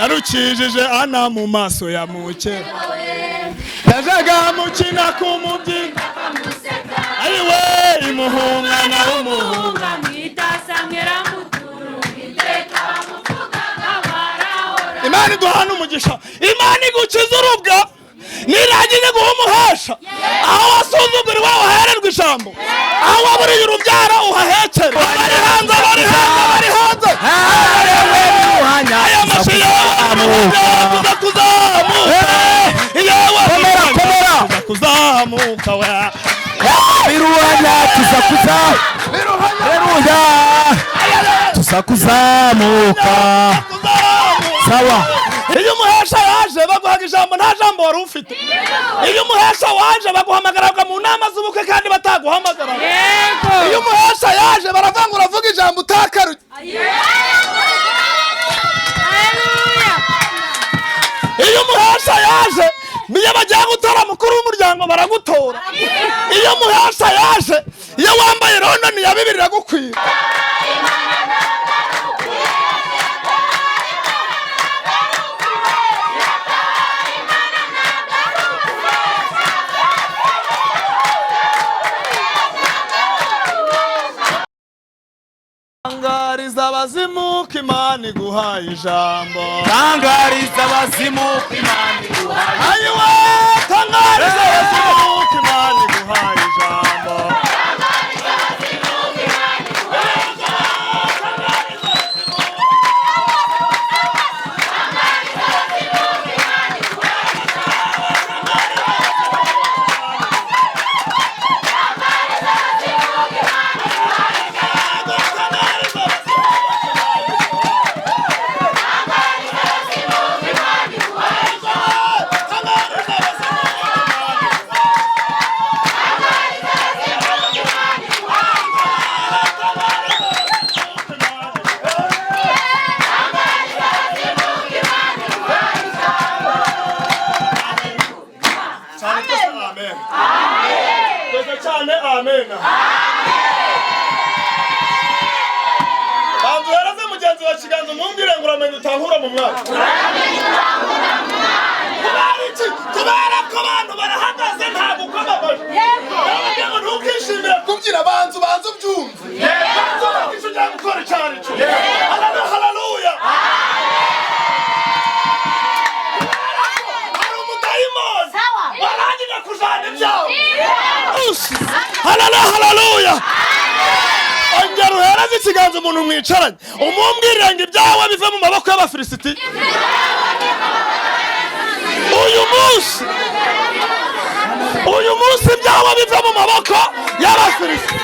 Yarukijije Ana mu maso ya muke, yajaga mukina ku mubyimba, ayiwe, imuhungana w'umuhungu. Imana iduhana umugisha, Imana igukiza urubwa, nirangije guha umuhesha. Aho wasuzuguriwe uhahererwa ijambo, aho waburiye urubyaro uhahekere. Bari hanze, bari hanze, bari hanze. Aya mashyi tuza kuzamuka yewe. Komera, komera. Tuza kuzamuka we. Biruhanya tuza kuza, Haleluya, tuza kuzamuka. Kuzamuka. Sawa. Iyo umuhesha yaje, baguhaga ijambo nta jambo wari ufite. Iyo umuhesha waje, baguhamagaraga mu nama z'ubukwe kandi bataguhamagara. Iyo umuhesha yaje, baravuga ngo uravuga ijambo utakaruye. Iyo umuhesha yaje, niyo bagiye gutora mukuru w'umuryango, baragutora. Iyo umuhesha yaje, iyo wambaye rondoni ya bibiri iragukwira. Tangariza abazimu ko Imana iguhaye ijambo. Tangariza abazimu ko Imana iguhaye. Ayiwe, tangariza abazimu ko Imana iguhaye ijambo. Cyane twese amen. Twese cyane amen. Banza uhereze mugenzi wa kiganza, umumbwire ngo uramenye utankura mu mwaka. Kubera iki? Kubera ko abantu barahagaze, ntabwo ukomamaje. Yarababwiye ngo ntukishimire kubyina, banza ubanze ubyumve, banza umenye icyo ugiye gukora icyo ari cyo. Haleluya, haleluya! Hari umudayimoni warangije kujana ibyawe. Haleluya, haleluya! Ongera uhereze ikiganza umuntu mwicaranye, umumbwirire ngo ibyawe bive mu maboko y'Abafilisiti uyu munsi. Uyu munsi ibyawe bive mu maboko y'Abafilisiti.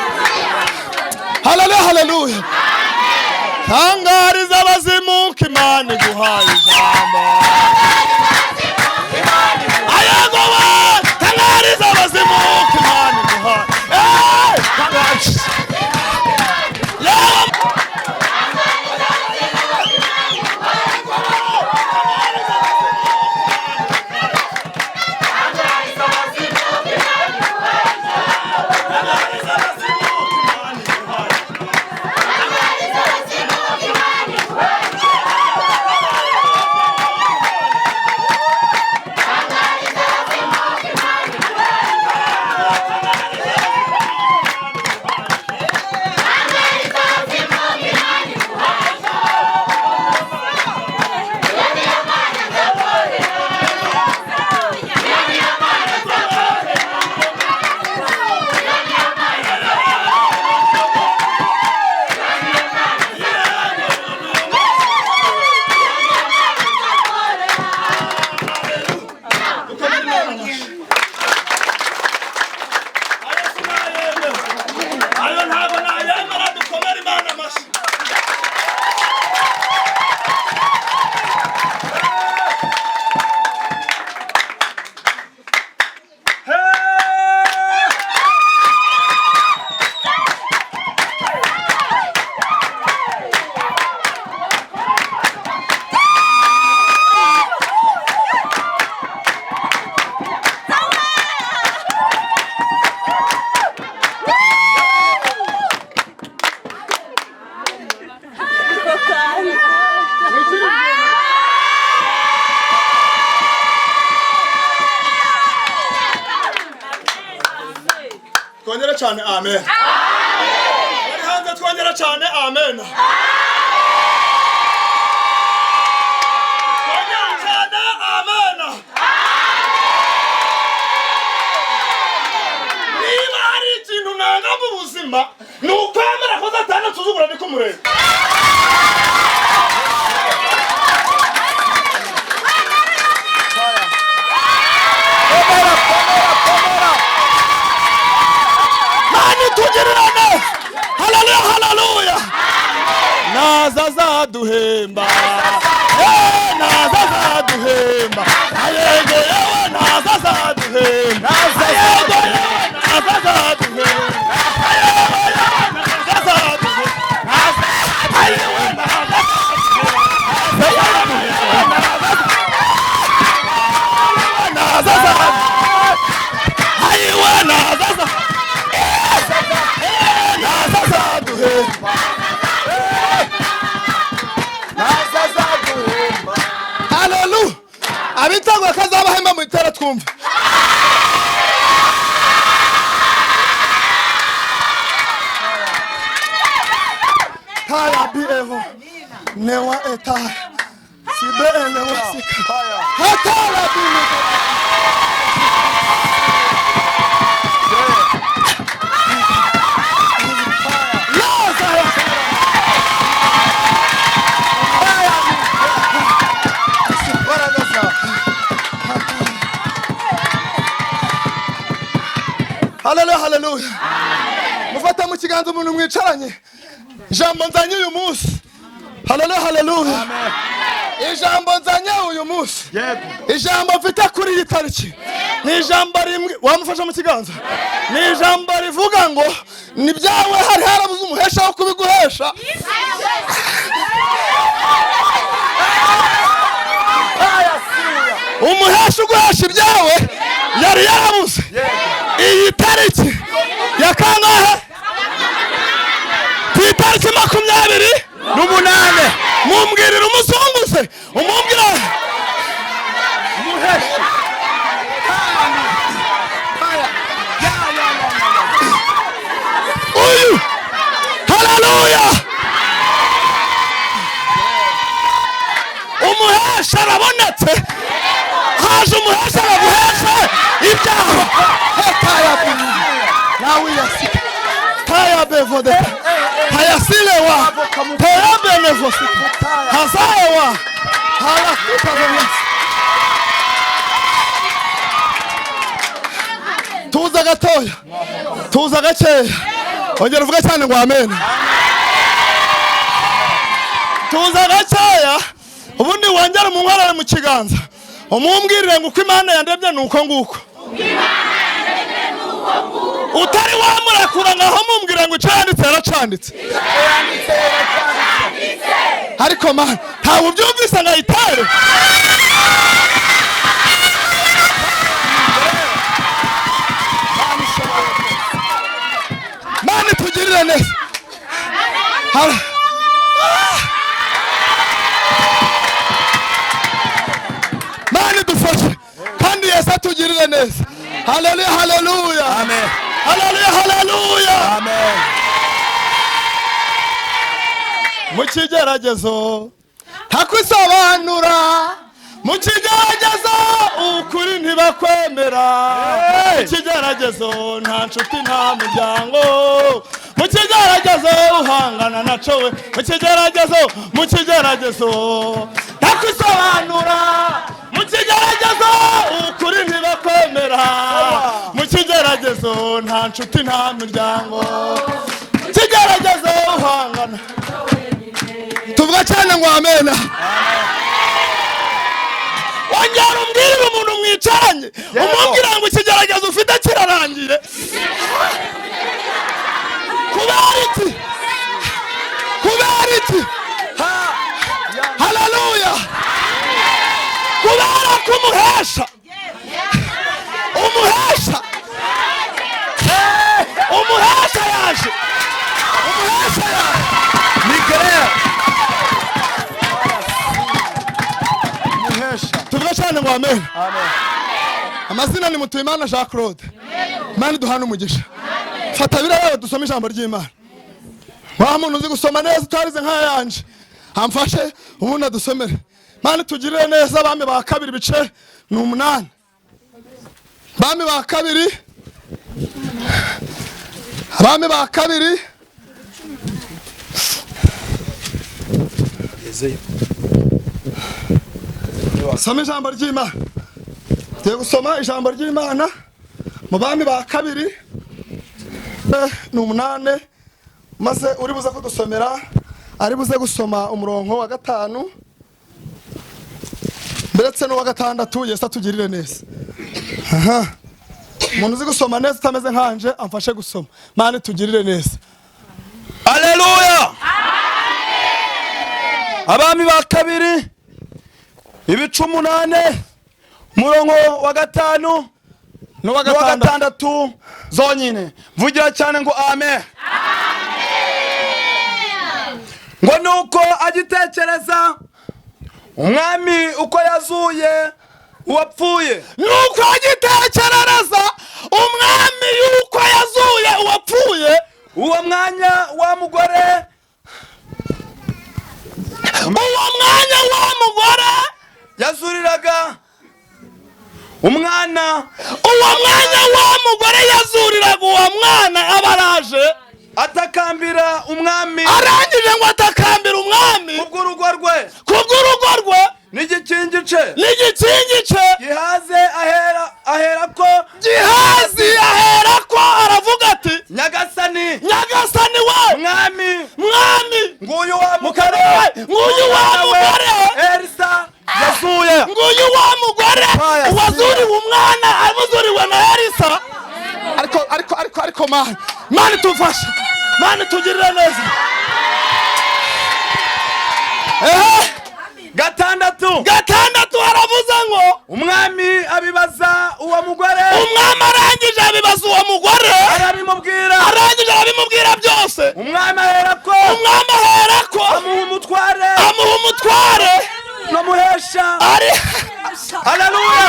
Haleluya, haleluya! Tangariza abazimu ko Imana iguhaye ijambo. Ayego we, tangariza abazimu ko Imana iguhaye. Eh, tangariza. Yewe. Cyane amen. Bari hanze twongera cyane amen. Twongera cyane amen. Niba hari ikintu nanga mu buzima ni ukwemera ko Satani asuzugura ndi kumureba. Mani tugirira neza. Haleluya, haleluya. Naza azaduhemba. Naza azaduhemba. Yego yewe naza azaduhemba. Yego yewe naza azaduhemba. Yewe naza azaduhemba. Yewe naza azaduhemba. Haleluya. Abitangwa kazabahemba mu itara twumva. Taya bi evo newa eta sibe newa sika hatala bi Haleluya, haleluya. Mufata mu kiganza umuntu mwicaranye. Ijambo nzanye uyu munsi. Haleluya, haleluya. Ijambo nzanye uyu munsi. Ijambo mfite kuri iyi tariki. Ni ijambo rimwe wamufasha mu kiganza. Ni ijambo rivuga ngo ni byawe hari harabuze umuhesha wo kubiguhesha. Umuhesha uguhesha ibyawe yari yarabuze. Iyi tariki ya kangahe? Ku itariki 28 mumbwirira umuzunguze umumbwira Umuhesha. Uyu. Haleluya. Umuhesha arabonetse. Haje umuhesha araguhesha ibyaha. Hetaya bini. Nawe yasika. Taya bevode. Hayasilewa. Taya benevosika. Hazawa. Halakuta venesi. Tuza gatoya. Tuza gakeya. Ongera uvuge cyane ngo amen. Tuza gakeya. Ubundi wongera umunkorere mu kiganza. Umumbwirire ngo uko Imana yandebye nuko nguko. Utari wamurakura ngaho mumbwira ngo icyo yanditse yaracanditse. Ariko man ntawe ubyumvise ngo ayitere. Mani tugirire neza. Mani dufashe kandi Yesu atugirire neza. Haleluya, haleluya. Amen. Haleluya, haleluya. Amen. Mu kigeragezo ntakwisobanura. Mu kigeragezo ukuri ntibakwemera. Mu kigeragezo nta nshuti nta muryango. Mu kigeragezo uhangana na cowe. Mu kigeragezo, mu kigeragezo ntakwisobanura. Mu kigeragezo ukuri ntibakwemera. Mu kigeragezo nta nshuti nta muryango. Mu kigeragezo uhangana. Tuvuga cyane ngo amen. Wongera umbwirire umuntu mwicaranye umubwira ngo ikigeragezo ufite kirarangiye. Kubera iki? Kubera iki? Haleluya. Kubera ko umuhesha. Umuhesha. Umuhesha yaje. Umuhesha yaje. Miguel. Umuhesha. Tuvuga cyane ngo amen. Amen. Amazina ni Mutuyimana Jean Claude. Imana iduhane umugisha. Fata biriya, dusome ijambo ry'Imana. Wa muntu uzi gusoma neza utarize nk'ayanje amfashe, ubundi adusomere. Mana tugirire neza. Abami ba Kabiri, ibice ni 8. Abami ba Kabiri, Abami ba Kabiri. Soma ijambo ry'Imana. Tugiye gusoma ijambo ry'Imana mu Bami ba Kabiri, ni 8. Maze uri buze kudusomera ari buze gusoma umurongo wa 5 ndetse n'uwa 6. Yesu atugirire neza. Aha, umuntu uzi gusoma neza utameze nkanje amfashe gusoma. Mana tugirire neza. Aleluya! Abami ba Kabiri, ibice 8, umurongo wa 5 n'uwa n'uwa 6. 6 zonyine. Mvugira cyane ngo amen. Ngo nuko agitekereza umwami uko yazuye uwapfuye, Nuko agitekerereza umwami yuko yazuye uwapfuye, uwo mwanya wa mugore, uwo mwanya wa mugore yazuriraga umwana, uwo mwanya wa mugore yazuriraga uwo mwana, abaraje atakambira umwami arangije ngo atakambira umwami kubw'urugo rwe kubw'urugo rwe n'igikingi cye. N'igikingi cye. Gihaze ahera ko Gihazi ahera ko aravuga ati: "Nyagasani, "Nyagasani we, mwami, mwami, nguyu wa mugore, nguyu wa mugore Elisa yazuye." Nguyu wa mugore Haya, wazuriwe umwana, abuzuriwe na Elisa. Ariko ariko ariko ariko Mana, Mana tufashe, Mana tugirire neza. Ehe. 6. 6 haravuze ngo: Umwami abibaza uwo mugore, Umwami arangije abibaza uwo mugore, arabimubwira. Arangije arabimubwira byose. Umwami aherako Umwami aherako amuha umutware amuha umutware n'umuhesha. Ari Haleluya!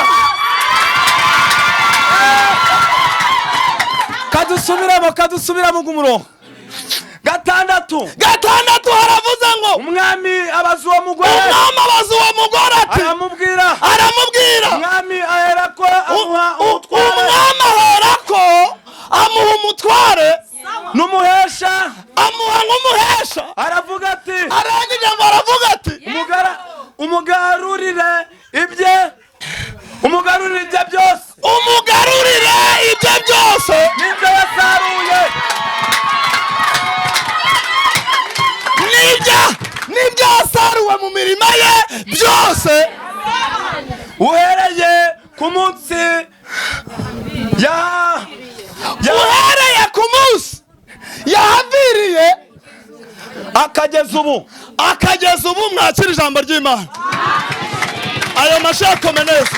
Kadusubiramo, kadusubiramo umurongo 6. 6 haravuze ngo: Umwami abaza uwo mugore, Umwami abaza uwo mugore ati, aramubwira. Aramubwira. Umwami aherako amuha umutware Umwami aherako amuha umutware n'umuhesha, amuha nk'umuhesha. Aravuga ati: Arangije ngo aravuga ati: "Umugarurire ibye, umugarurire ibye byose, "Umugarurire ibyo byose, n'ibyo yasaruye." N'ibyo yasaruwe mu mirima ye byose, uhereye ku munsi ya uhereye ku munsi yahaviriye akageza ubu." Akageza ubu. Mwakira ijambo ry'Imana. Ayo mashyi akome neza.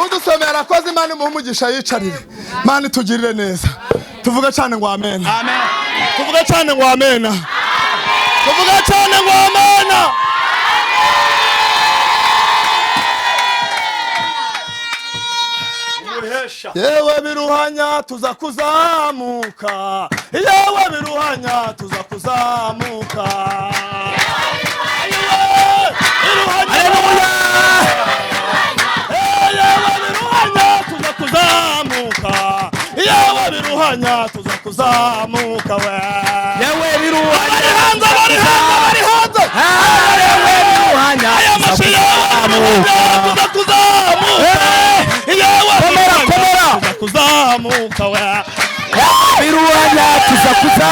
Udusomera arakoze, Imana imuhe umugisha, yicarire. Imana itugirire neza. Tuvuge cyane ngo amena. Amen. Tuvuge cyane ngo amena. Tuvuge cyane ngo amena. Umuhesha. Yewe biruhanya, tuza kuzamuka. Yewe biruhanya, tuza kuzamuka. Yewe biruhanya, yewe biruhanya, tuza kuzamuka. Yewe biruhanya, tuza kuzamuka we. Yewe biruhanya, Bari hanze, bari hanze, bari hanze. Yewe biruhanya, Aya mashyi. Yewe biruhanya, tuza kuzamuka. Yewe Komera, biruhanya, komera. tuza kuzamuka we. Biruhanya, tuza kuza,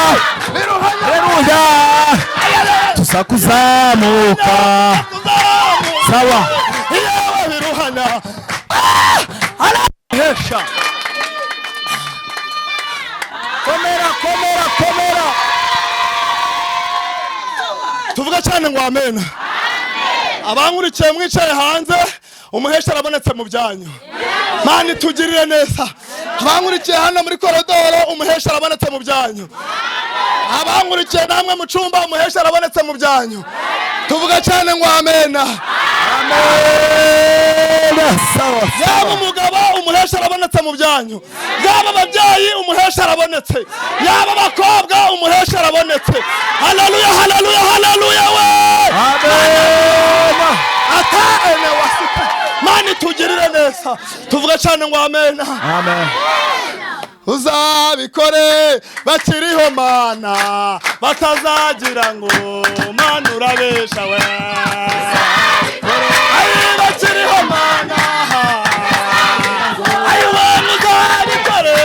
haleluya, tuza kuzamuka. Kuzamuka. Sawa. Yewe biruhanya. Hesha. Komera, komera, komera. Tuvuga cyane ngo amena. Abankurikiye mwicaye hanze, umuhesha arabonetse mu byanyu. Mana itugirire neza. Abankurikiye hano muri korodoro, umuhesha arabonetse mu byanyu. Abankurikiye namwe mu cyumba, umuhesha arabonetse mu byanyu. Tuvuga cyane ngo amena. Amen. Sawa. Yaba umugabo, umuhesha Umuhesha arabonetse mu byanyu. Yaba ababyeyi, umuhesha arabonetse. Yaba abakobwa, umuhesha arabonetse. Haleluya, haleluya, haleluya we. Amen. Ata ene wasika. Mani tugirire neza. Tuvuge cyane ngo amen. Amen. Uzabikore bakiriho Mana, batazagira ngo Mana urabesha we. Ayi bakiriho Mana, ayi we, uzabikore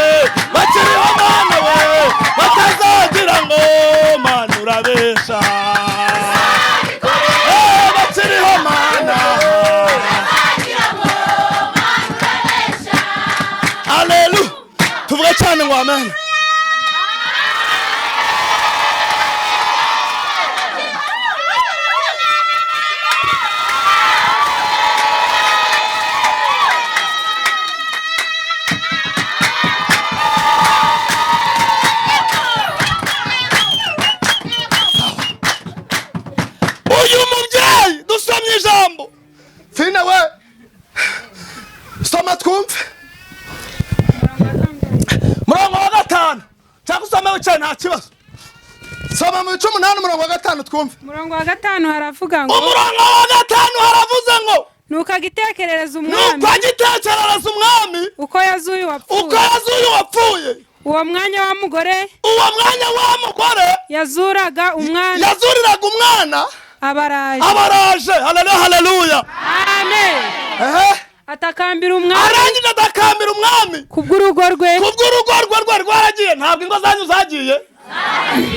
bakiriho Mana we, batazagira ngo Mana urabesha. Eh, bakiriho Mana. Haleluya. Tuvuge cyane ngo amen. Uyu mubyeyi dusomye ijambo fine we, soma twumve murongo wa 5, cyangwa usome wicaye nta kibazo. Soma mu bice 8 umurongo wa 5 twumve. Umurongo wa 5 haravuga ngo: Umurongo wa 5 haravuze ngo: Nuko agitekerereza umwami Nuko agitekerereza umwami uko yazuye uko uwapfuye. Yazuye uwapfuye. Uwo mwanya wa mugore Uwo mwanya wa mugore yazuraga umwana yazuriraga umwana abaraje. Abaraje. Haleluya, haleluya. Amen. Ehe. Atakambira umwami Arangije atakambira umwami kubw'urugo rwe. Kubw'urugo rwe rwari rwaragiye. Ntabwo ingo zanyu zagiye?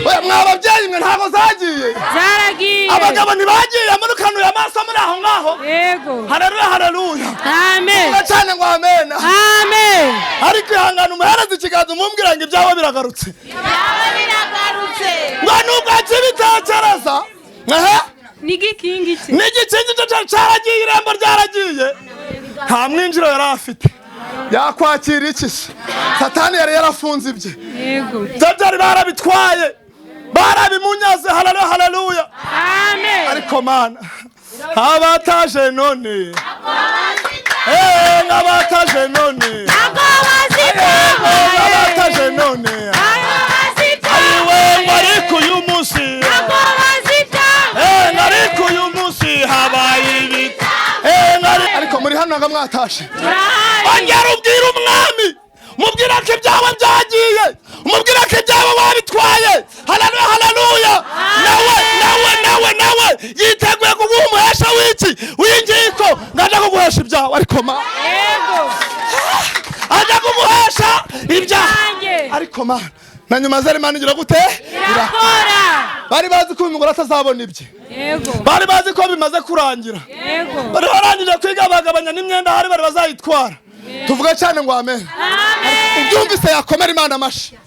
Oya, mwa babyeyi mwe, ntabwo zagiye? Zaragiye. Abagabo ntibagiye? Murukanuye amaso muri aho ngaho. Yego. Haleluya, haleluya. Amen. Vuga cyane ngo amen. Amen. Ariko ihangane, umuhereza ikiganza, umubwira ngo ibyawe biragarutse. Byaba biragarutse. Ngo nubwo akibitekereza, ehe. N'igikingi cye. N'igikingi cye cyari cyaragiye, irembo ryaragiye, nta mwinjiro yari afite. Yakwakira iki se? Satani yari yarafunze ibye. Byo byari barabitwaye, barabimunyaze. Haleluya, haleluya. Amen. Ariko Mana, abataje none, eh, nk'abataje none, nk'abataje none, ayiwe, ngo ariko uyu munsi, eh, ngo ariko uyu munsi habaye ibi, eh, ngo ariko muri hano nga mwatashe. Ongera ubwire umwami, mubwira ko ibyawe byagiye, umubwira ko ibyawe wabitwaye. Haleluya, haleluya. Nawe, nawe, nawe, nawe yiteguye kuguha umuhesha w'iki? W'ingiko. Ngo aje kuguhesha ibyawe. Ariko ma aja kuguhesha ibyaha. Ibyanjye. Ariko ma na nyuma zari Imana igira gute? Irakora. Bari bazi ko uyu mugore atazabona ibye. Bari bazi ko bimaze kurangira. Bari barangije kwiga, bagabanya n'imyenda hari bari bazayitwara. Tuvuge cyane ngo amen. Amen. Ubyumvise yakomera Imana amashi.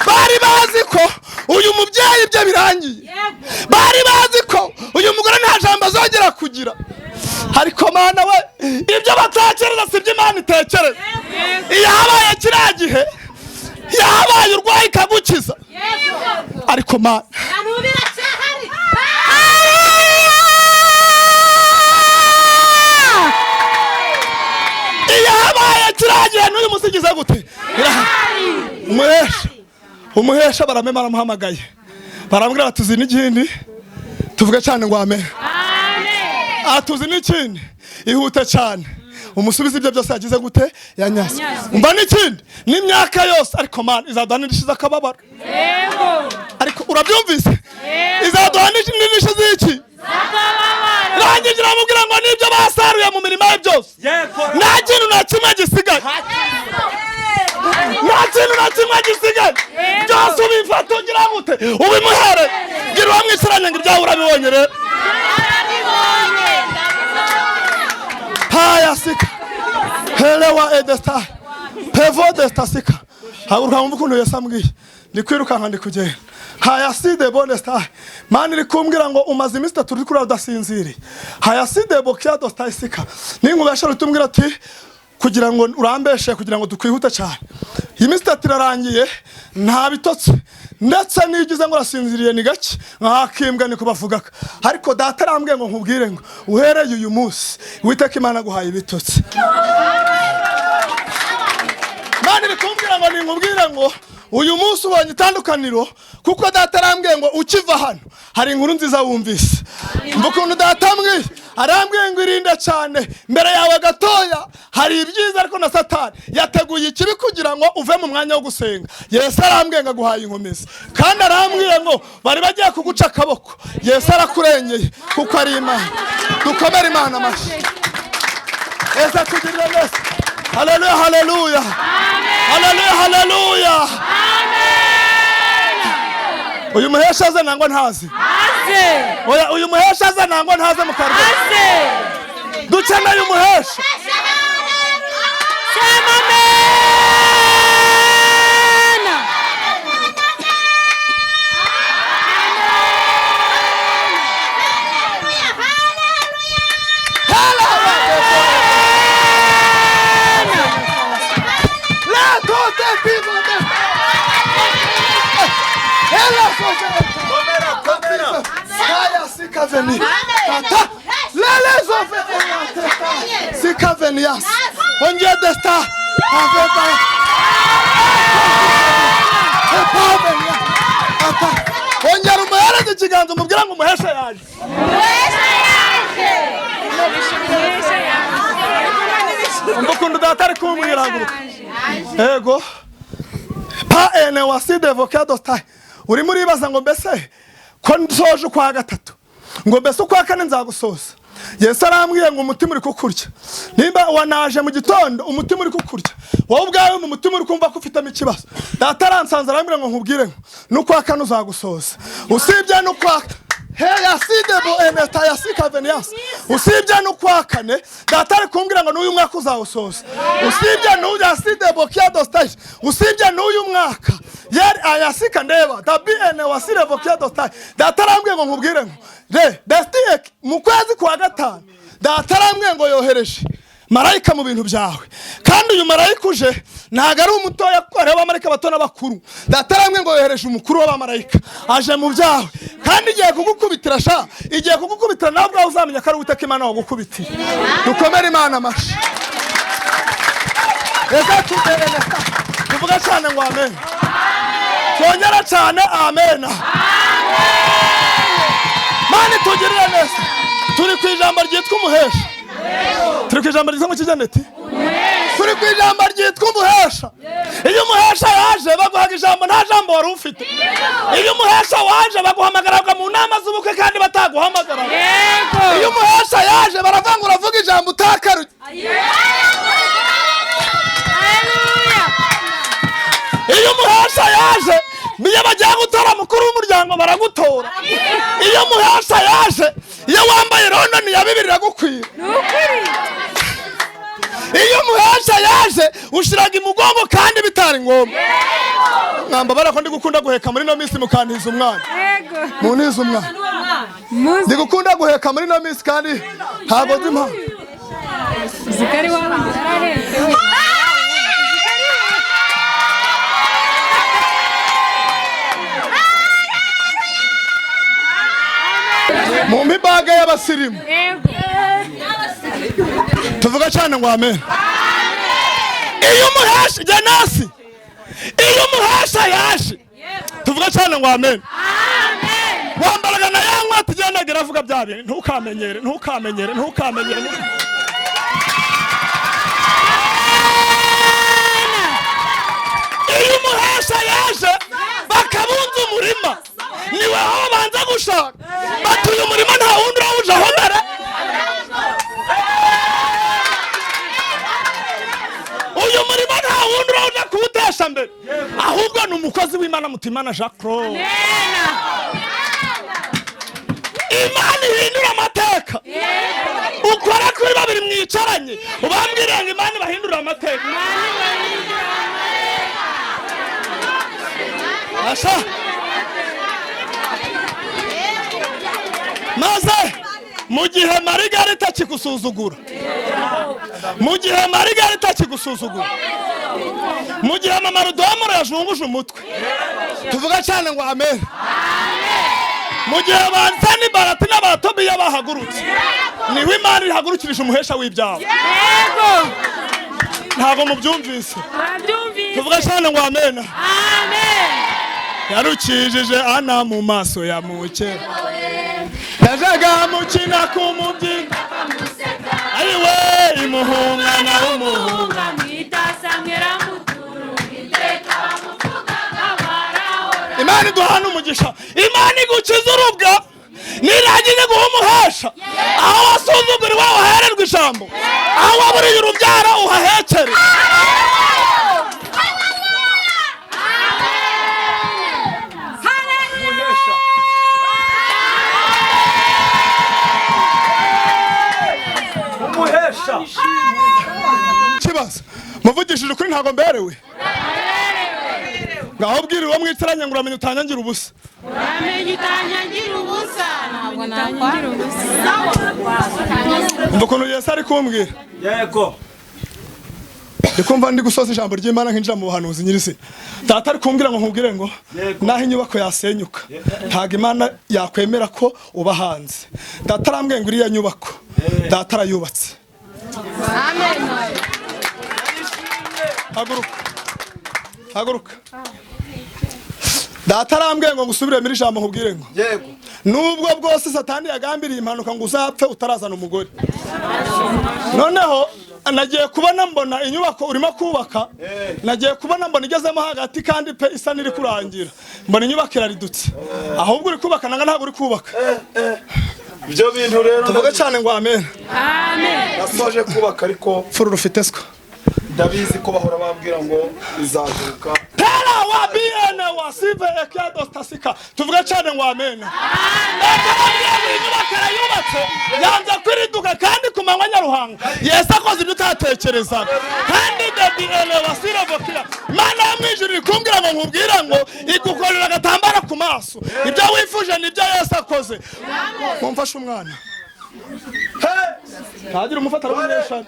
Bari bazi ko uyu mubyeyi ibyo birangiye, bari bazi ko uyu mugore nta jambo azongera kugira. Ariko Mana we, ibyo batekereza si byo Imana itekereza. Iyo habaye kiriya gihe, yahabaye urwaye ikagukiza. Ariko Mana, Biracyahari. Iyo habaye kiriya gihe, n'uyu munsi igize gute? Irahari. Umuhesha, umuhesha baramema, baramuhamagaye, baramubwira bati: "Uzi n'ikindi?" Tuvuge cyane ngo amen. Atuzi n'ikindi? Ihute cyane umusubize ibyo byose yagize gute? Yanyaze. Umva n'ikindi, n'imyaka yose. Ariko Mana izaduha n'indishyi z'akababaro. Ariko urabyumvise? Izaduha n'indishyi z'iki? Rangije iramubwira ngo n'ibyo basaruye mu mirima ye byose, nta kintu na kimwe gisigaye, nta kintu na kimwe gisigaye. Byose ubifata ugira gute? Ubimuhere. Gira uwo mwicaranye ngo ibyawe urabibonye rero. Haya sika helewa edesta pevo desta sika. Haguruka wumve ukuntu Yesu ambwiye. Ndi kwirukanka, ndi kugenda. Haya side bonesta. Mana iri kumbwira ngo umaze iminsi 3 uri kurara udasinziriye. Haya side bokia dosta sika. Ninkubesha rutumbwira ati kugira ngo urambeshe, kugira ngo dukwihute cyane. Iyi minsi 3 irarangiye, nta bitotsi. Ndetse nigize ngo urasinziriye ni gake nkakimbwa niko bavugaga. Ariko data arambwiye ngo nkubwire ngo uhereye uyu munsi Uwiteka Imana aguhaye ibitotsi. Imana iri kumbwira ngo ninkubwire ngo uyu munsi ubonye itandukaniro, kuko data arambwiye ngo ukiva hano hari inkuru nziza wumvise. Mva ukuntu data ambwiye, arambwiye ngo irinde cyane, mbere yawe gatoya hari ibyiza, ariko na Satani yateguye ikibi kugira ngo uve mu mwanya wo gusenga. Yesu arambwiye ngo aguhaye inkomezi, kandi arambwiye ngo bari bagiye kuguca akaboko, Yesu arakurengeye kuko ari Imana. Dukomere Imana amashyi. Yesu atugirire neza. Haleluya, haleluya. Haleluya, haleluya. Uyu muhesha aze nangwa ntazi? Aze. Oya, uyu muhesha aze nangwa ntaze mu karwa? Aze. Dukeneye umuhesha. Sema amena. Ongera umuhereze ikiganza umubwira ngo umuhesha yaje. Umva ukuntu data ari kumbwira, haguruka. Ego. Pa ene waside vocado style. Urimo uribaza ngo mbese ko nsoje ukwa gatatu, ngo mbese ukwa kane nzagusoza. Yesu arambwiye ngo umutima uri kukurya. Nimba wanaje mu gitondo umutima uri kukurya, wowe ubwawe mu mutima uri kumva ko ufitemo ikibazo. Data aransanze arambwira ngo nkubwire ngo n'ukwa kane uzagusoza. Usibye n'ukwa usibye n'ukwa kane, data ari kumbwira ngo n'uyu mwaka uzawusoza. Usibye n'uyu asidebo kiadostaje, usibye n'uyu mwaka yari ayasika ndeba dabi ene wasirevo kiadostaje. Data arambwiye ngo nkubwire ngo re destiek mu kwezi kwa gatanu, data arambwiye ngo yohereje marayika mu bintu byawe. Kandi uyu marayika uje ntago ari umutoya, kuko hariho abamarayika bato n'abakuru. Data arambwiye ngo yohereje umukuru w'abamarayika aje mu byawe, kandi igiye kugukubitira sha, igiye kugukubitira nawe ubwawe uzamenya ko ari Uwiteka Imana wagukubitiye. Dukomere Imana amashyi. Reka tuvuge cyane ngo amen. Twongera cyane amen. Mani tugirire neza. Turi ku ijambo ryitwa umuhesha. Turi ku ijambo ryitwa kijaneti. Turi ku ijambo ryitwa umuhesha. Iyo umuhesha yaje baguhaga ijambo nta jambo wari ufite. Iyo umuhesha waje baguhamagara mu nama z'ubukwe kandi bataguhamagara. Iyo umuhesha yaje baravanga uravuga ijambo utakaruye. Iyo umuhesha yaje niyo bagiye gutora mukuru w'umuryango baragutora. Iyo umuhesha yaje iyo wambaye London ya bibiri iragukwira. Iyo umuhesha yaje ushiraga imugongo kandi bitari ngombwa. Mwamba barako ndi gukunda guheka muri no minsi mukantiza umwana. Muntiza umwana. Ndi gukunda guheka muri no minsi kandi ntago nzi impamvu. Zikari wawe yarahetse. Mu mibaga y'abasirimu. Tuvuga cyane ngo amen. Iyo umuhesha Janasi, iyo umuhesha yaje, tuvuga cyane ngo amen. Wambaraga na yanywa tugendagira avuga bya bintu ntukamenyere, ntukamenyere, ntukamenyere. Iyo umuhesha yaje bakabunza umurima, niwe aho banza gushaka batuye umurima nta wundi urawujaho mbere. Uyu murima nta wundi urawuja kuwutesha mbere, ahubwo ni umukozi w'Imana Mutimana Jacques Claude. Imana ihindura amateka. Ukora kuri babiri mwicaranye ubambwire ngo Imana ibahindura amateka. Asha maze mu gihe Margarita akigusuzugura, mu gihe Margarita akigusuzugura, mu gihe mama Rudomoro yajunguje umutwe, Tuvuga cyane ngo amen. Mu gihe ba Sanibalati n'Abatobiya bahagurutse, niwe Imana ihagurukirije umuhesha w'ibyawe. Yego. Ntabwo mubyumvise. Turabyumvise. Tuvuga cyane ngo amen. Amen. Yarukijije Ana mu maso ya muke, yajaga mukina ku mubyimba, ariwe imuha umwana w'umuhungu. Imana iduhana umugisha, Imana igukiza urubwa, nirangije guha umuhesha. Aho wasuzuguriwe uhahererwa ijambo, aho waburiye urubyaro uhahekere. Umuhesha. Kibazo muvugishije ukuri ntabwo mberewe. Ngaho bwira uwo mwicaranye ngo uramenye utanyangira ubusa. Uramenye utanyangira ubusa. Ntabwo nakwangira ubusa. Umva ukuntu Yesu ari kumbwira. Yego. Ndikumva ndi gusoza ijambo ry'Imana nkinjira mu buhanuzi nyirisi. Data ari kumbwira ngo nkubwire ngo naho inyubako yasenyuka, ntabwo Imana yakwemera ko uba hanze. Data arambwiye ngo iriya nyubako Data arayubatse. Amen. Haguruka. Haguruka. Data arambwiye ngo ngusubire muri ijambo nkubwire ngo yego, nubwo bwose Satani yagambiriye impanuka ngo uzapfe utarazana umugore. Noneho nagiye kubona mbona inyubako urimo kubaka, nagiye kubona mbona igezemo hagati kandi pe isa niri kurangira, mbona inyubako iraridutse. Ahubwo uri kubaka nanga ntabwo uri kubaka. Ibyo bintu rero tuvuge cyane ngo amen. Amen. Nasoje kubaka ariko furu rufite siko ndabizi ko bahora bambwira ngo izaguruka. Tera wa BN wa sive ekiado stasika. Tuvuge cyane ngo amen. Inyubako arayubatse yanze kwiriduka kandi ku manywa nyaruhanga. Yesu akoze ibyo utatekerezaga. Kandi the BN wa sirovokira. Imana yo mu ijuru iri kumbwira ngo nkubwira ngo igukorera agatambaro ku maso. Ibyo wifuje nibyo Yesu akoze. Mumfashe umwana. Ntagira umufatara w'umunyeshuri.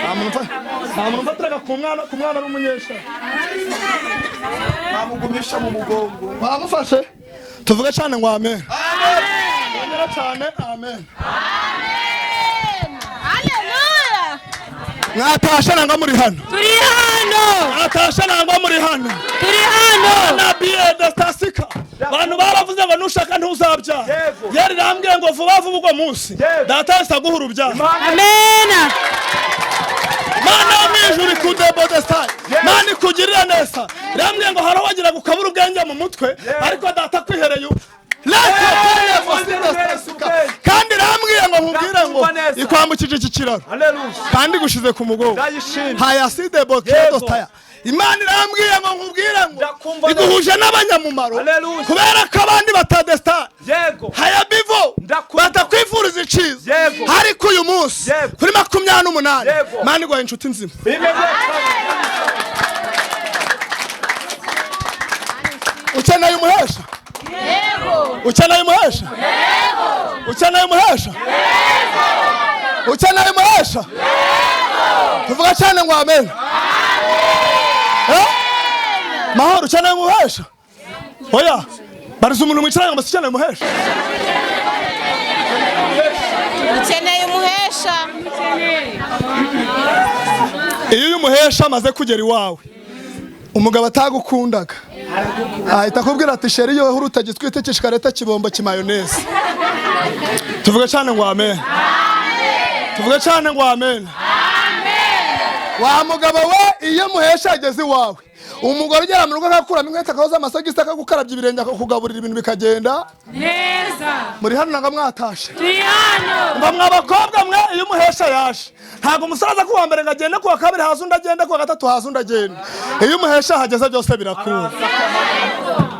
Nta muntu ufatiraga ku mwana w'umunyeshuri. Namugumisha mu mugongo. Bamufashe. Tuvuge cyane ngo amen. Amen. Ongera cyane amen. Amen. Haleluya. Mwatashe nangwa muri hano. Turi hano. Mwatashe nangwa muri hano. Turi hano. Na biye stasika. Abantu baravuze ngo nushaka ntuzabyara. Yari rambwiye ngo vuba vuba ubwo munsi. Data yahise aguha urubyaro. Amen. Mana yo mu ijuru ikudebodestai. Mana ikugirira neza. Rambwiye ngo haraho wagira gukabura ubwenge mu mutwe, ariko data kwihereye. Kandi rambwiye ngo nkubwire ngo ikwambukije iki kiraro. Kandi gushize ku mugongo. Hayaside bokedostaya. Imana irambwiye ngo nkubwire ngo iguhuje n'abanyamumaro kubera ko abandi batadesta. Yego. Hayabivo batakwifuriza iciza. Ariko uyu munsi kuri 28 Imana iguha inshuti nzima. Ukeneye umuhesha? Yego. Ukeneye umuhesha? Yego. Ukeneye umuhesha? Yego. Ukeneye umuhesha? Yego. Tuvuga cyane ngo amen. Mahoro ukeneye umuhesha? Oya, bariza umuntu mwicaranye ngo ukeneye umuhesha. Ukeneye umuhesha. Iyo uyu muhesha amaze kugera iwawe, umugabo atagukundaga ahita akubwira ati sheri yo urutagitwite kishikareta kibombo kimayoneze. Tuvuge cyane ngo amen. Tuvuge cyane ngo amen. Wa mugabo we iyo muhesha ageze iwawe, umugore ugera mu rugo akakuramo inkweto akahoza amasogisi akagukarabya ibirenge akakugaburira ibintu bikagenda neza. Muri hano nanga mwatashe. Turi hano. Mba mwa bakobwa mwe iyo umuhesha yaje, ntabwo umusaza kuwa mbere ngo agende, kuwa kabiri haza undi agende, kuwa gatatu haza undi agende. Iyo umuhesha hageze byose birakunda.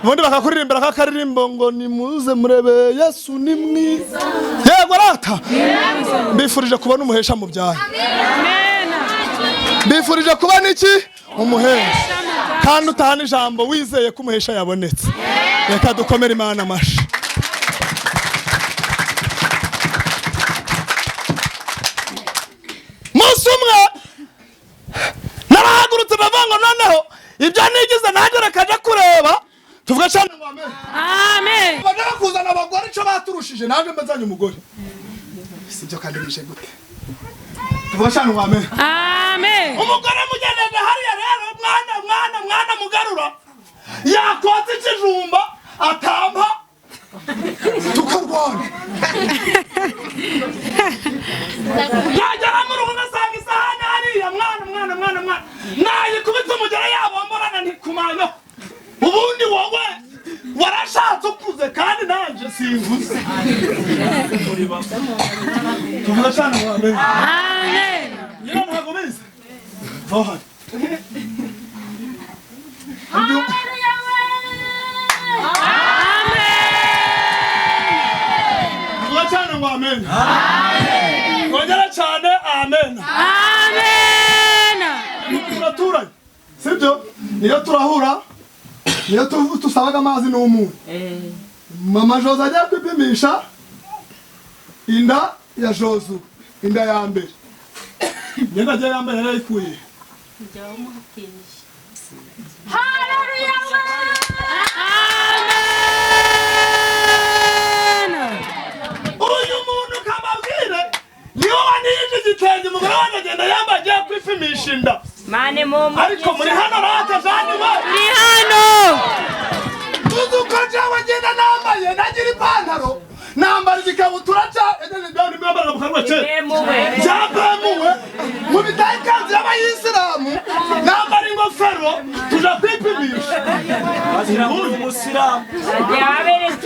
Ubundi bakakuririmbira kakaririmbo ngo nimuze murebe Yesu ni mwiza. Yego rata. Mbifurije kubona umuhesha mu byayo. Mbifurije kubona iki? Umuhesha. Kandi utahana ijambo wizeye ko umuhesha yabonetse. Reka dukomere Imana amashi. Munsi umwe narahagurutse ndavuga ngo noneho ibyo nigize nanjye reka njye kureba Tuvuge cyane ngo amen. Amen. Bajya kuzana abagore ico baturushije, naje mbazanye umugore. Sibyo kandi bije gute? Tuvuge cyane ngo amen. Amen. Umugore mugenende hariya rero, mwana mwana mwana mugarura yakotse ikijumba atampa tukarwana. Yagera mu rugo ugasanga isahani hariya, mwana mwana mwana mwana nayikubita umugere yabomborana ntikumanya. Ubundi wowe warashatse ukuze kandi nanjye simvuze. Tuvuga cyane ngo amen. Amen. Nyina ntabwo bize. Vaho hano. Tuvuga cyane ngo amen. Kongera cyane amen. Amen. Turaturanye sibyo? Niyo turahura, niyo tusabaga amazi n'umunyu. Mama Jose ajya kwipimisha inda ya Jozu, inda ya mbere. Imyenda agiye yambaye yarayikuye. Amen. Uyu muntu kababwire niwe wanije igitenge umugore wanjye agenda yambaye agiye kwipimisha inda. Mane mu Ariko muri hano rata jani we. Turi hano. Tuzi uko jewe ngenda nambaye nagira ipantaro nambara igikabutura cya cyabemuwe mu bitaye ikanzu y'abayisilamu nambara ingofero tuja kwipimisha. Bagira ngo uri umusilamu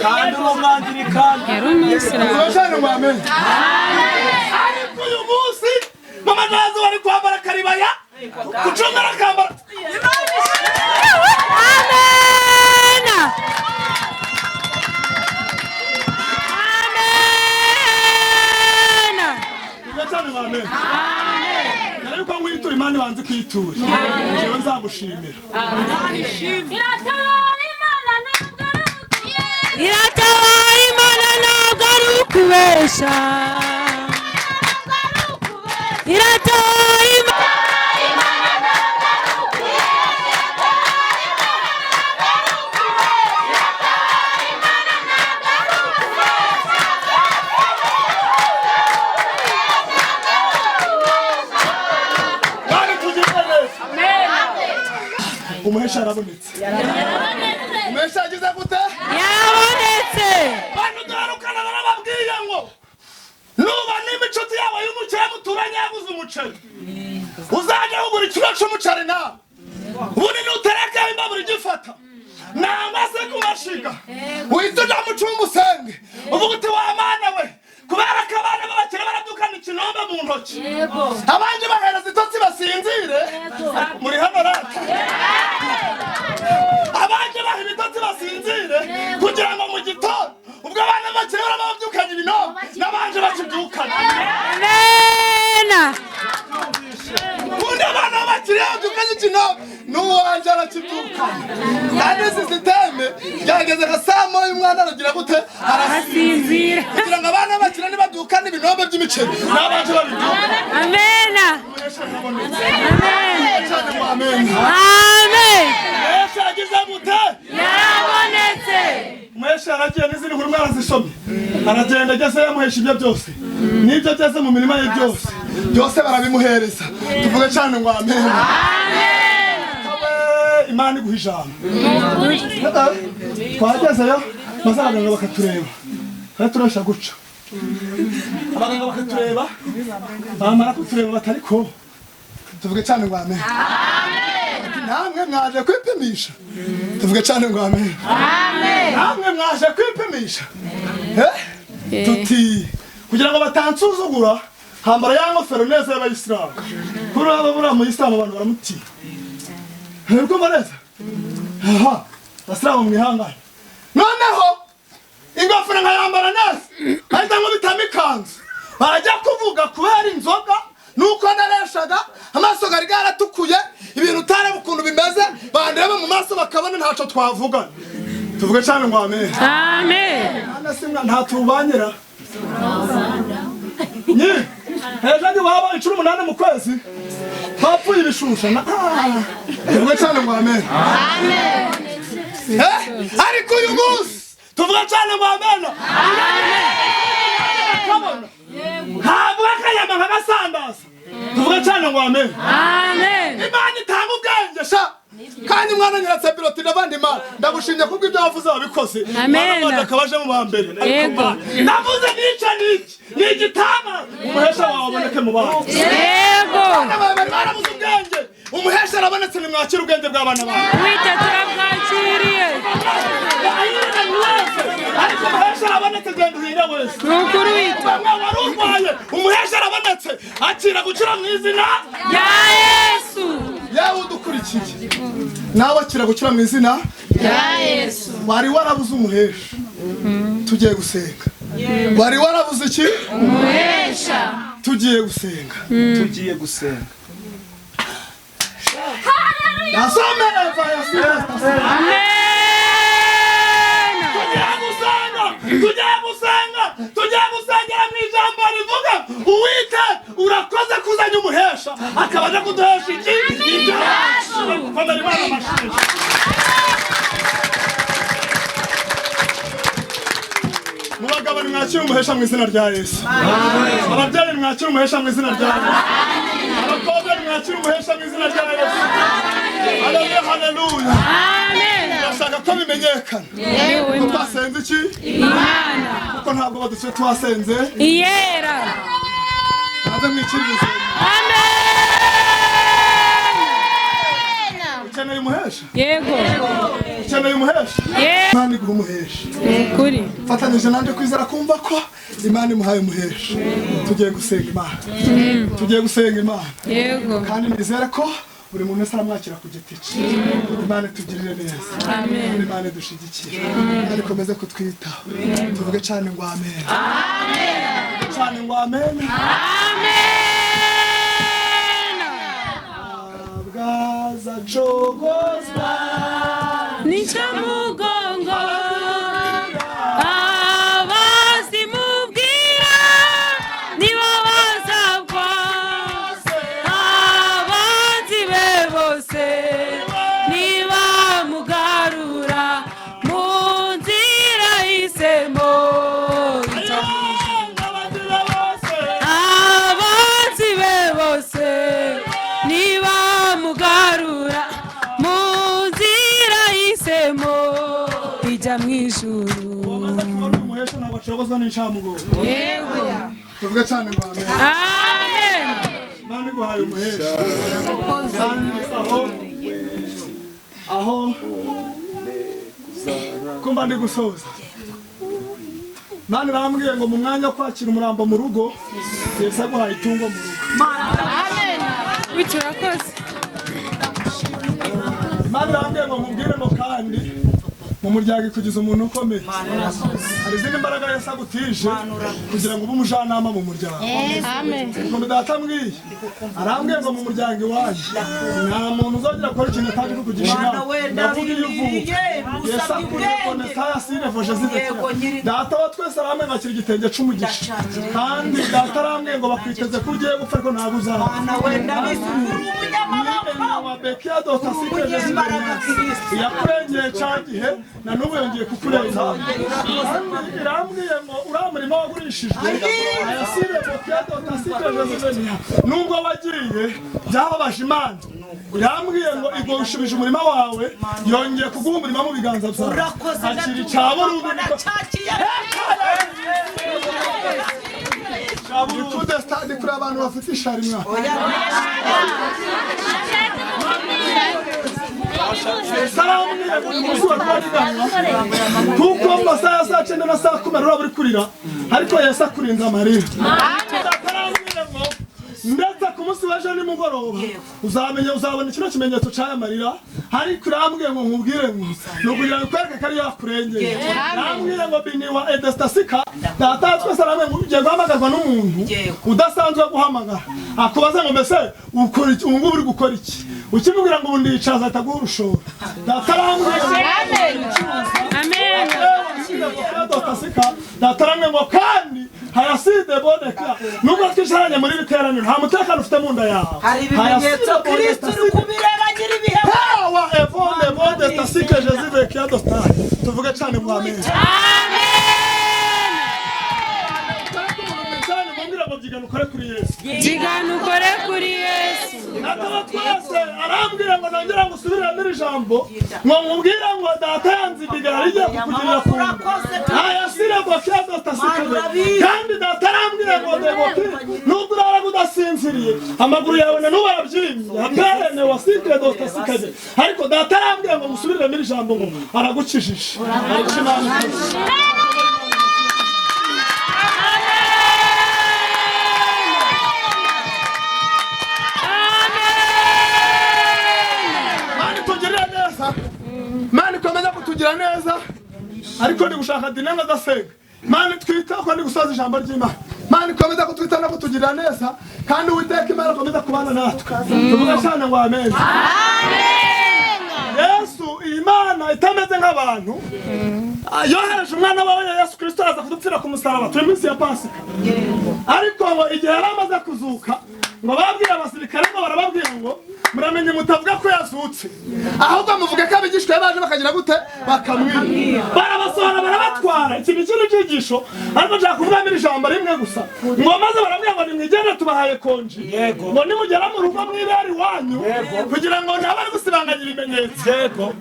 kandi uri umwangilikani. Yari umuyisilamu. Turashana ngo amen. Ariko uyu munsi mama nazo bari kwambara karibaya gucungara akambara. Amen. Amen. Turashana ngo amen. Ariko nkwitura Imana ibanze kwitura. Jewe nzagushimira. Iratabara Imana ntabwo ari ukubesha. Iratabara Imana. Kandi tugirwe neza. Umuhesha arabonetse. Umuhesha yagize gute? Yarabonetse. Bantu duherukana barababwiye ngo nuba nimba inshuti yawe y'umukire muturanye yaguze umuceri, uzajya kugura ikiro c'umuceri nawe ubundi nuterekaho imbabura igifata nangwa se ku mashiga uhita uja mu cumba usenge uvuga uti wa mana we, kubera ko abana b'abakire barabyukana ikinombe mu ntoki, abandi bahereza itotsi basinzire. Muri hano rata abandi baha ibitotsi basinzire kugira ngo mu gitondo ubwo abana b'abakire baraba babyukanye ibinombe n'abandi bakibyukana. Amen. Ubundi abana b'abakire babyukanye ikinombe n'uwanje arakibyukana. Kandi sisiteme byageze nka saa moya umwana aragira gute? Arasinzira. Kugira ngo abana b'abakire nibabyukane ibinombe by'imiceri n'abanje babibyukane. Amen. Amen. Cyane ngo amen. Amen. Umuhesha yagize gute? Yarabonetse. Umuhesha yaragiye n'izindi nkuru mwarazisomye. Aragenda ageze yamuhesha ibyo byose n'ibyo ageze mu mirima ye byose byose barabimuhereza. Tuvuge cyane ngo amen. Abe, Imana iguha ijambo. Twagezeyo maze abaganga bakatureba, twari turasha guca abaganga bakatureba, bamara kutureba batari ko tuvuge cyane ngo amen. Namwe mwaje kwipimisha. Tuvuge cyane ngo amen. Namwe mwaje kwipimisha. Tuti kugira ngo batansuzugura hambara ya ngofero neza y'abayisilamu. Kuri abo buriya muyisilamu abantu baramutinya. Ntibkumva neza? Aha, abasilamu mwihangane. Noneho ingofero nkayambara neza ahita nkubitamo ikanzu. Barajya kuvuga kubera inzoga nuko nareshaga amaso gari garatukuye, ibintu utareba ukuntu bimeze, bandeba mu maso bakabona ntaco twavugana. Tuvuge cyane ngo amen. Amen. Ana simwa nta tubanyira. Nyi ejo ndi waba 18 mu kwezi twapfuye ibishusha na. Tuvuge cyane ngo amen. Amen. Ariko uyu munsi tuvuga cyane ngo amena. Ntabwo akayama nk'agasandaza. Tuvuga cyane ngo amen. Amen. Imana itanga ubwenge sha. Kandi mwana nyiratse piloti n'abandi ma ndagushimye kubwo ibyo wavuze wabikoze. Amen. Mwana akabaje mu bambere. Yego. Navuze nica niki ni igitanga umuhesha wawe aboneke mu bantu. Yego. Abana bawe bari barabuze ubwenge. Umuhesha arabonetse, nimwakire ubwenge bw'abana bawe. Wita turabwakiriye. Ariko umuhesha arabonetse, genda uhire wese. Ni ukuri wita. Bamwe wari urwaye, umuhesha arabonetse, akira gukira mu izina rya Yesu. Yewe udukurikiye, nawe akira gukira mu izina rya Yesu. Wari warabuze umuhesha, tugiye gusenga. Wari warabuze iki? Umuhesha. Tugiye gusenga. Tugiye gusenga. Nasome Eva ya Sina. Amen. Tugiye gusenga, tugiye gusenga, tugiye gusengera mu ijambo rivuga Uwiteka urakoze kuzanya umuhesha akaba aje kuduhesha iki? Ibyacu. Komera Imana amashyi. Mu bagabo nimwakire umuhesha mu izina rya Yesu. Ababyeyi nimwakire umuhesha mu izina rya Yesu. Abakobwa nimwakire umuhesha mu izina rya Yesu. Haleluya, haleluya. Amen. Ndashaka ko bimenyekana Yewe ko twasenze iki? Imana. Kuko ntabwo badusuye twasenze. Iyera. Naze mwikiririze. Amen. Ukeneye umuhesha? Yego. Ukeneye umuhesha? Yego. Imana iguha umuhesha. Kuri. Fatanyije nanjye kwizera kumva ko Imana imuhaye umuhesha. Tugiye gusenga Imana. Tugiye gusenga Imana. Yego. Kandi nizere ko buri muntu wese aramwakira ku giti cye. Imana itugirire neza. Amen. Imana idushyigikire. Imana ikomeze kutwitaho. Tuvuge cyane ngo amen. Amen. Cyane ngo amen. Amen. Bwaza jogozwa Nica mugongo abazimubwira nibo bazagwa, abanzi be bose nibamugarura mu nzira y'isemo. Abanzi be bose nibamugarura mu nzira y'isemo ijya mu ijuru. Uwamaze kubona umuhesha ntabwo acogozwa n'incamugongo. Yego. Tuvuge cyane ngo amen. Amen. Imana iguhaye umuhesha. Kandi aho aho kumva ndi gusoza. Imana irambwiye ngo mu mwanya wo kwakira umurambo mu rugo, Yesu aguhaye itungo mu rugo. Bityo urakoze. Imana irambwiye ngo mubwire ngo kandi mu muryango ikugize umuntu ukomeye. Hari izindi mbaraga Yesu agutije kugira ngo ube umujyanama mu muryango. Amen. Ukuntu data ambwiye, arambwiye ngo mu muryango iwanyu nta muntu uzongera gukora ikintu ataje kukugisha inama. Ndavuga iyo uvuka Yesu akuriye Konesaya Sirefoje Zizekiya. Data wa twese arambwiye ngo akira igitenge c'umugisha. Kandi data arambwiye ngo bakwiteze ko ugiye gupfa ariko ntabwo uzapfa. Yakurengeye cya gihe na n'ubu yongeye kukurengera. Irambwiye ngo uriya murima wagurishijwe ayasire nubwo wagiye byababaje Imana. Irambwiye ngo igushubije umurima wawe, yongeye kuguha umurima mu biganza byawe. Akira icya burundu. Ikude stade kuri abantu bafite ishari mwa. Kuko mu masaha ya saa 9 na saa 10 uraba uri kurira, ariko Yesu akurinze amarira. Ndetse ku munsi w'ejo nimugoroba uzamenya, uzabona kino kimenyetso cy'aya marira. Ariko urambwiye ngo nkubwire ngo ni ukugira ngo ikwereke ko ari yakurengeye. Arambwiye ngo bini wa edestasika data twese arambwiye ngo ugiye guhamagarwa n'umuntu udasanzwe guhamagara akubaza ngo mbese ukora iki, ubu ngubu uri gukora iki? Ukimubwira ngo ubu ndicaza ahita aguha urushoro. Data arambwiye ngo Amen. Data arambwiye ngo kandi hayaside boneka nubwo twicaranye muri biteraniro nta mutekano ufite mu nda yawe. Hari ibimenyetso Kristo uri kubireba nyiri ibihe. Ewa evone bonde tasike Jésus vekia dos cyane ngo amen. Amen. Byigana ukore kuri Yesu. Byigana ukore kuri Yesu. Nataba twese arambwira ngo nongera ngo usubiremo iri jambo ngo nkubwire ngo data yanze imigara igiye kukugirira ku ntayasire ngo kiyadotasikabe kandi data arambwira ngo deboki nubwo urara udasinziriye amaguru yawe na n'ubu arabyimbye aperene wasikire dotasikabe ariko data arambwira ngo ngusubiriremo iri jambo ngo aragukijije ariko Imana ikoze. Mani ikomeza kutugira neza ariko ndi gushaka dinanga adasenga. Mani twita ko ndi gusoza ijambo ry'Imana. Mani ikomeza kutwita no kutugira neza kandi Uwiteka Imana akomeza kubana natwe. Tuvuga cyane ngo amen. Amen. Yesu Imana itameze nk'abantu yohereje umwana wawe Yesu Kristo aza kudupfira ku musaraba turi minsi ya Pasika. Ariko ngo igihe yari amaze kuzuka ngo babwira abasirikare ngo barababwira ngo muramenye mutavuga ko yazutse ahubwo muvuga ko abigishwa baje bakagira gute bakamwiba barabasohora barabatwara. Iki ni kintu cyigisho ariko nshaka kuvuga muri ijambo rimwe gusa ngo maze barabwira ngo nimwigende tubahaye konji ngo nimugera mu rugo mwibere iwanyu kugira ngo ntabari gusibanganya ibimenyetso.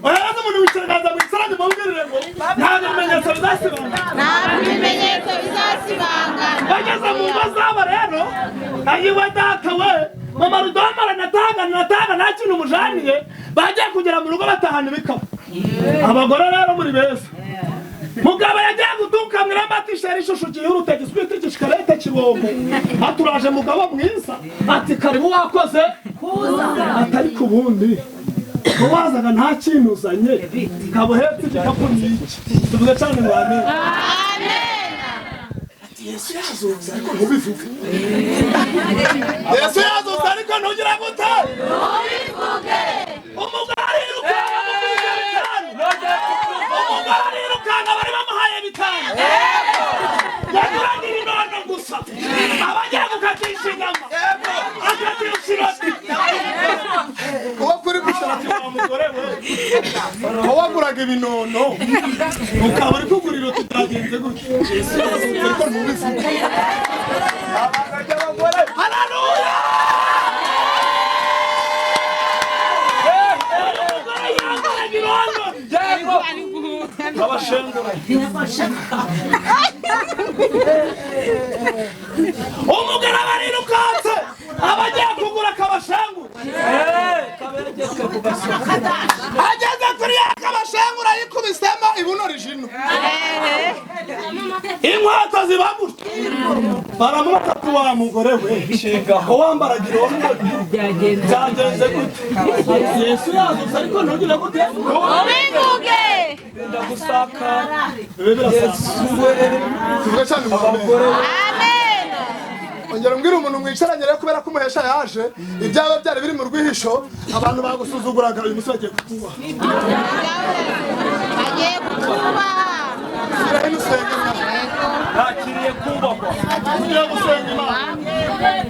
Oya umuntu wicaye mwicaranye mubwirire ngo nta bimenyetso bizasibangana. Nta bimenyetso bizasibangana. Bageze mu ngo zabo rero ayiwe data we mama Rudomara natanga nta kintu mujaniye bagiye kugera mu rugo batahana ibikapu. Abagore rero muri beza mugabo yagiye gutuka mwiramba ati ishusho gihuruta giswite gishikarete kibombo aturaje mugabo mwiza ati karibu wakoze kuza atari kubundi wazaga nta kintu uzanye kabuhetse igikapu n'iki. Tuvuge cyane ngo amen. Amen. Yesu yazutse ariko ntubivuge. Yesu yazutse ariko ntugira gute ntubivuge. Umugore arirukanka bamubwira bitanu. Umugore arirukanka bari bamuhaye bitanu. Yaguraga ibinono gusa abagiye gukatisha inyama akatisha iroti. Uwo kuri gushaka wa mugore we waguraga ibinono ukaba uri kugura iroti byagenze gutya. Yesu yazutse ariko ntubivuge. Haleluya. Umugore arirukanse abagiye kugura akabashangura ageze kuri ya kabashangura yikubisemo ibuno rijino inkweto ziba gutya baramubata ku wa mugore we ko wambaraga irondo byagenze gute. Yesu yazutse ariko ntugire gute ubivuge. Ndagusaka tuvuge cyane ngo amen. Ongera umbwire umuntu mwicaranye rero kubera ko umuhesha yaje ibyaba byari biri mu rwihisho abantu bagusuzuguraga uyu munsi bagiye kukubaha. Bagiye kukubaha. Nakiriye kubahwa. Tugiye gusenga Imana.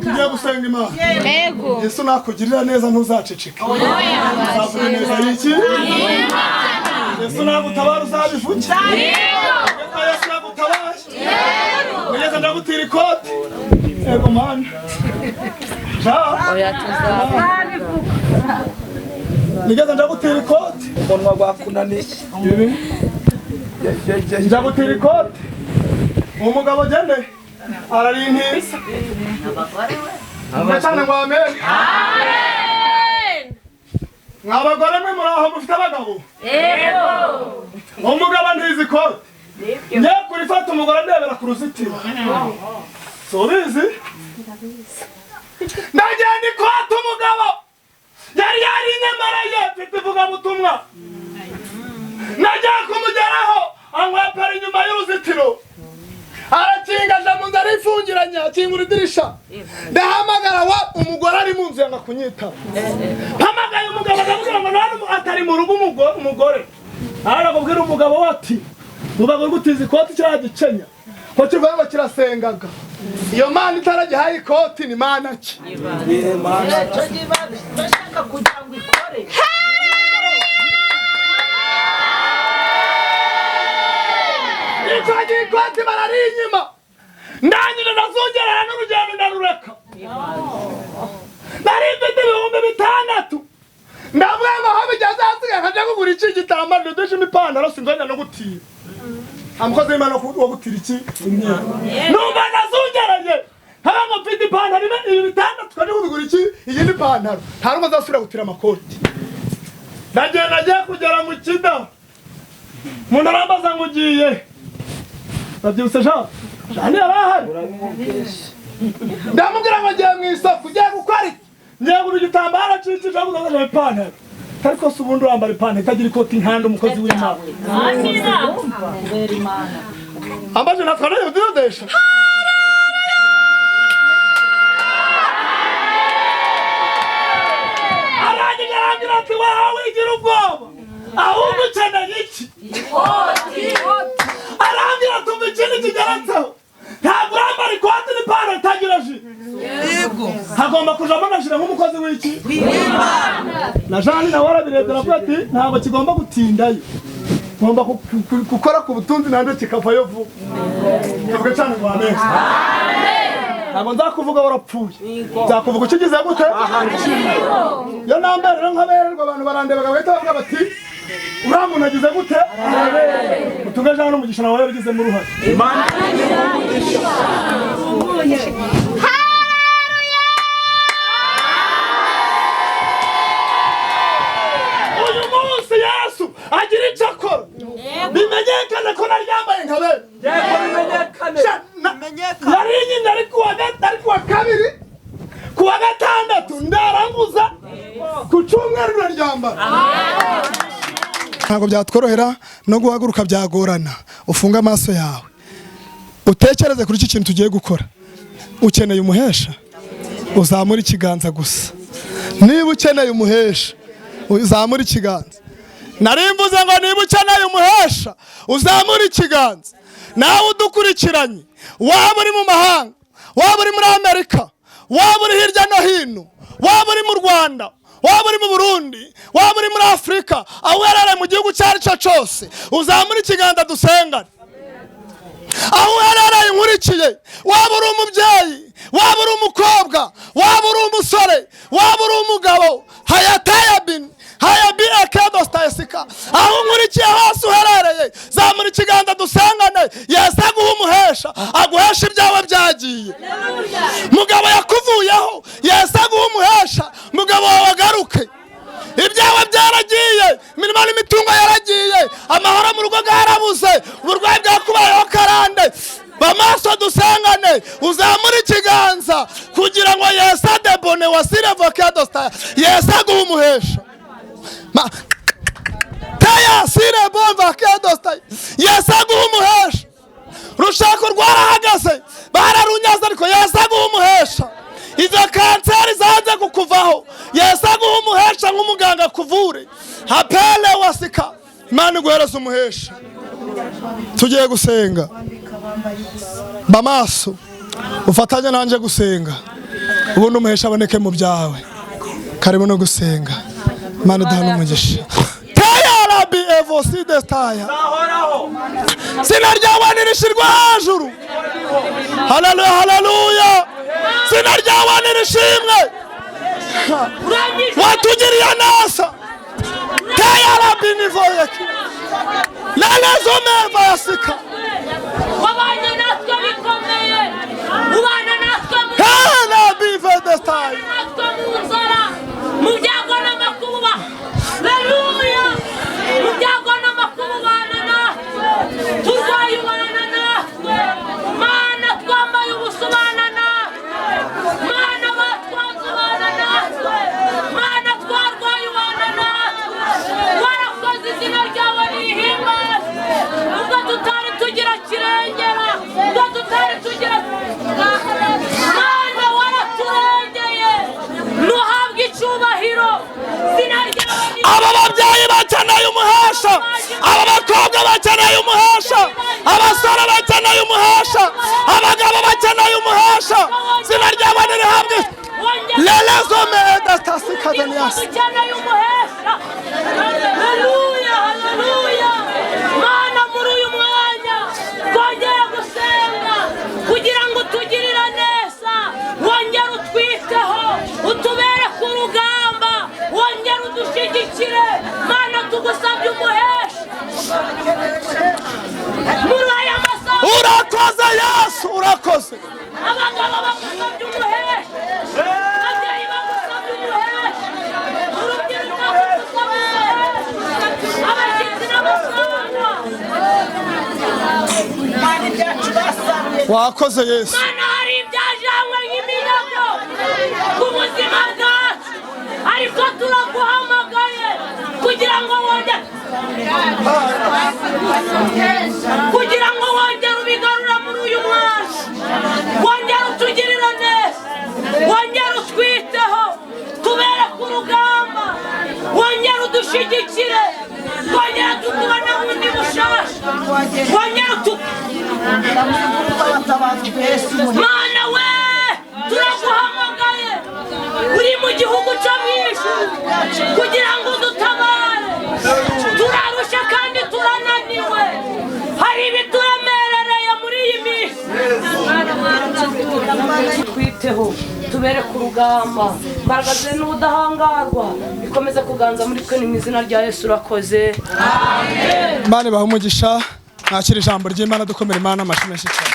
Tugiye gusenga Imana. Yego. Yesu nakugirira neza ntuzaceceke. Uzavuge neza iki? Yesu nagutabara uzabivuge. Yego. Yesu nagutabaye. Yego. Ndagutira ikoti. Yego mana. Oya tuzabivuga. Nigeze ndagutira ikoti. Umunwa gwakunaniye. Ibi. Ndagutira ikoti. Umugabo gende ararintiza. Abagore ngo amen. Amen. Mwabagore mwe muraho mufite abagabo. Yego. Umugabo ntizi ikoti. Ngiye kurifata umugore ndebera ku ruzitiro. Subizi? Ndagenda ikoti umugabo yari yarinyemereye mfite ivugabutumwa. Nagiye kumugeraho ankwepera inyuma y'uruzitiro. Arakinga aja mu nzu arifungiranye akingura idirisha. Ndahamagara wa umugore ari mu nzu yanga kunyitaba. Mpamagaye umugabo ndamubwira ngo none atari mu rugo umugore. Arakubwira umugabo we ati ubaga gutiza ikoti kiriya gikenya ko kivuga ngo kirasengaga. Iyo mana itaragihaye ikoti ni mana ki? Bashaka kugira ngo ikore. Ndangije ndazongerera n'urugendo ndarureka. Nari mfite 6000. Ndavuga ngo aho bigeze hasigaye nkajya kugura iki gitambaro ndodeshemo ipantaro sinzongera no gutira. Amukozi w'Imana wo gutira iki? Numva ndazongereye. Nkaba ngo mfite ipantaro imwe 600 nkajya kugura iki? Iyindi pantaro. Nta n'ubwo nzasubira gutira amakoti. Ndagenda nagiye kugera mu Kidaho. Umuntu arambaza ngo ugiye. Babyibutse Jean? Jean yari ahari. Ndamubwira ngo ngiye mu isoko, ugiye gukora iki? Ngiye kugura igitambaro cy'iki cyo kuzana ipantaro. Ariko se ubundi urambara ipantaro itagira ikoti nkanda umukozi w'Imana. Amina. Ambaje natwe nayo kudodesha. Arangije arambwira ati wawe wigira ubwoba. Ahubwo ukeneye iki? Arambwira ati umva ikindi kigeretseho. Ntabwo urambara ikoti n'ipantaro itagira jire. Hagomba kujamo na jire nk'umukozi w'iki? Na Jean nawe arabirebye aravuga ati ntabwo kigomba gutindayo. Ngomba gukora ku butunzi nanjye kikavayo vuba. Tuvuge cyane ngo amen. Ntabwo nzakuvuga warapfuye. Nzakuvuga ukigize gute? Iyo nambara rero nkabererwa abantu barandebaga bagahita bavuga bati uriya muntu agize gute? Utunge Jean n'umugisha nawe yabigizemo uruhare. Imana Uyu munsi Yesu agira icyo akora. Bimenyekane ko naryambaye nkabera. yego bimenyekane. Nari nyine ari kuwa kabiri, kuwa gatandatu ndaranguza, ku cyumweru ndaryambara. Ntabwo byatworohera no guhaguruka byagorana. Ufunge amaso yawe utekereze kuri iki kintu tugiye gukora. Ukeneye umuhesha, uzamura ikiganza gusa. Niba ukeneye umuhesha uzamura ikiganza. Nari mvuze ngo niba ukeneye umuhesha uzamura ikiganza. Nawe udukurikiranye, waba uri mu mahanga, waba uri muri Amerika, waba uri hirya no hino, waba uri mu Rwanda, waba uri mu Burundi, waba uri muri Afurika, aho uherereye mu gihugu icyo ari cyo cyose, uzamura ikiganza dusengane. Aho uherereye nkurikiye, waba uri umubyeyi, waba uri umukobwa, waba uri umusore, waba uri umugabo, hayatayabin hayabi akedostayesika, aho nkurikiye hose uherereye, zamura ikiganza dusengane. Yesu aguha umuhesha, aguhesha ibyawe byagiye. Mugabo yakuvuyeho, Yesu aguha umuhesha, mugabo wawe agaruke. Ibyawe byaragiye, imirimo n'imitungo yaragiye, amahoro mu rugo bwarabuze, uburwayi bwakubayeho karande. Bamaso dusengane, uzamura ikiganza kugira ngo Yesu adebone wasirevokedosta, Yesu aguha umuhesha. Taya sire bomba kedosta, Yesu aguha umuhesha. Rushako rwarahagaze, bararunyaze ariko Yesu aguha umuhesha. Izo kanseri zanze kukuvaho, Yesu aguha umuhesha nk'umuganga akuvure. Hapele wasika, Imana iguhereze umuhesha. Tugiye gusenga. Bamaso ufatanye nanjye gusenga, ubundi umuhesha aboneke mu byawe. Karibu no gusenga. Imana iduhane umugisha. Taya rabi evoside taya. Zina ryawe nirishirwe hejuru. Haleluya, haleluya. Zina ryawe nirishimwe. Watugiriye neza. Taya rabi nivoyeki. Lelezomeva yasika. Wabanye natwe bikomeye. Ubana natwe mu Rabi vedestai. natwe mu nzara, mu byago n'amakuba. Haleluya. Mu byago n'amakuba ubana natwe. Turwaye ubana natwe. Mana twambaye ubusa ubana natwe. Mana batwanze ubana natwe. Mana twarwaye ubana natwe. Warakoze izina ryawe rihimbazwe. Ubwo tutari tugira kirengera, ubwo tutari tugira Mana waraturengeye. Nuhabwe icyubahiro. Izina ryawe ni Aba babyeyi bakeneye umuhesha, aba bakobwa bakeneye umuhesha, abasore bakeneye umuhesha, abagabo bakeneye umuhesha. Zina ryawe nirihabwe. Lelezomedatasikadanias. Dukeneye umuhesha. Haleluya, haleluya. Mana muri uyu mwanya twongeye gusenga kugira ngo Wakoze. Abagabo bagusabye umuhesha, ababyeyi bagusabye umuhesha, urubyiruko rugusaba umuhesha, abashyitsi n'abasangwa. Wakoze, Yesu. Mana, hari ibyajanywe nk'iminyago ku buzima bwacu, ariko turaguhamagaye kugira ngo wongere ubigarura muri uyu mwanya, wongere utugirire neza, wongere utwiteho, tubere ku rugamba, wongere udushyigikire, wongere tutubone bundi bushasha, wongere utu Mana we, turaguhamagaye uri mu gihugu cyo mu ijuru kugira ngo udutabare. Turarusha kandi turananiwe, hari ibituremerereye muri iyi minsi. Twiteho, tubere ku rugamba, imbaraga ze n'ubudahangarwa bikomeze kuganza muri twe. Ni mu izina rya Yesu, urakoze. Imana ibahe umugisha. Mwakira ijambo ry'Imana, dukomera Imana amashyi menshi cyane.